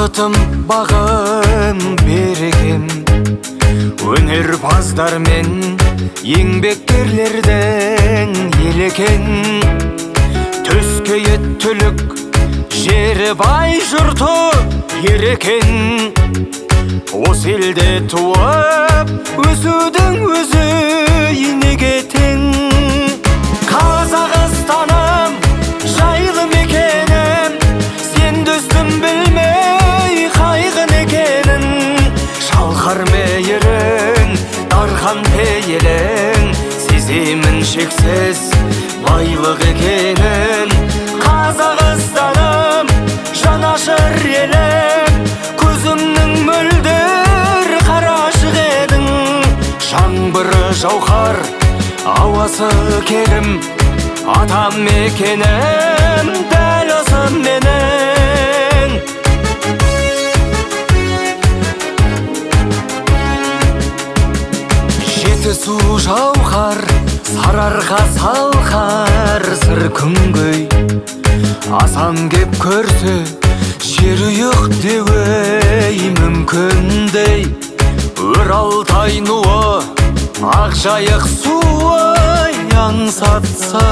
Бақытым, бағым, берекем, өнерпаздар мен еңбеккерлердің елі екен. Төскейі түлік, жері бай, жұрты ер екен. Осы елде туып өсудің өзі неге тең? Қазақстаным, жайлы мекенім, сен дөстім білмей қайғын екенін. Шалқар мейірің, дархан пейілің, сеземін шексіз байлық екенін. Қазақстаным, жанашыр елім, көзімнің мөлдір қарашық едің. Жаңбыры жауһар, ауасы керім, атам мекенім дәл осы менің. Жетісу жауһар, Сарыарқа салқар, сыр күнгей. Асан кеп көрсе, жер ұйық деуей мүмкіндей. Өр Алтай нуы, ақ жайық суы аңсатса.